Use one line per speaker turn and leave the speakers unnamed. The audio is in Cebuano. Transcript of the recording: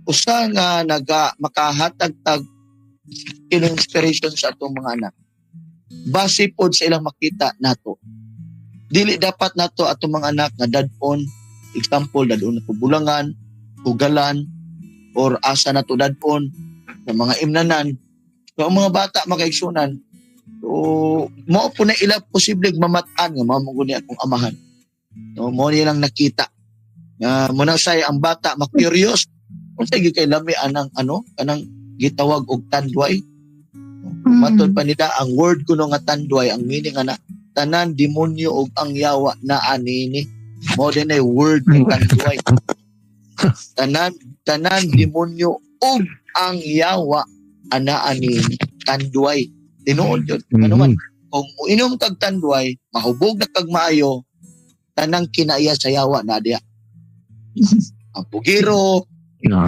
Usa nga naga makahatag tag inspiration sa atong mga anak. Base pod sa ilang makita nato. Dili dapat nato atong mga anak nga dad-on, example, dad-on nato Bulangan, Pugalan, or asa nato dad-on sa mga imnanan. So, ang mga bata, mga kaigsunan, so, mao po na ila posible mamat-an nga mao man guni akong amahan. No, mao nilang nakita. Nga mo na say ang bata ma-curious. Unsa gyud kay lami anang ano kanang gitawag og Tanduay? Matod pa nila ang word kuno nga Tanduay, ang meaning ana, tanan demonyo og ang yawa na anini. Mao din ay word ng Tanduay. Tanan tanan demonyo ug ang yawa ana anini. Tanduay. Tinuod yun. Ano man, kung inom kag Tanduay, mahubog na kag maayo, tanang kinaiya sa yawa na diya. Ang pugiro,
No.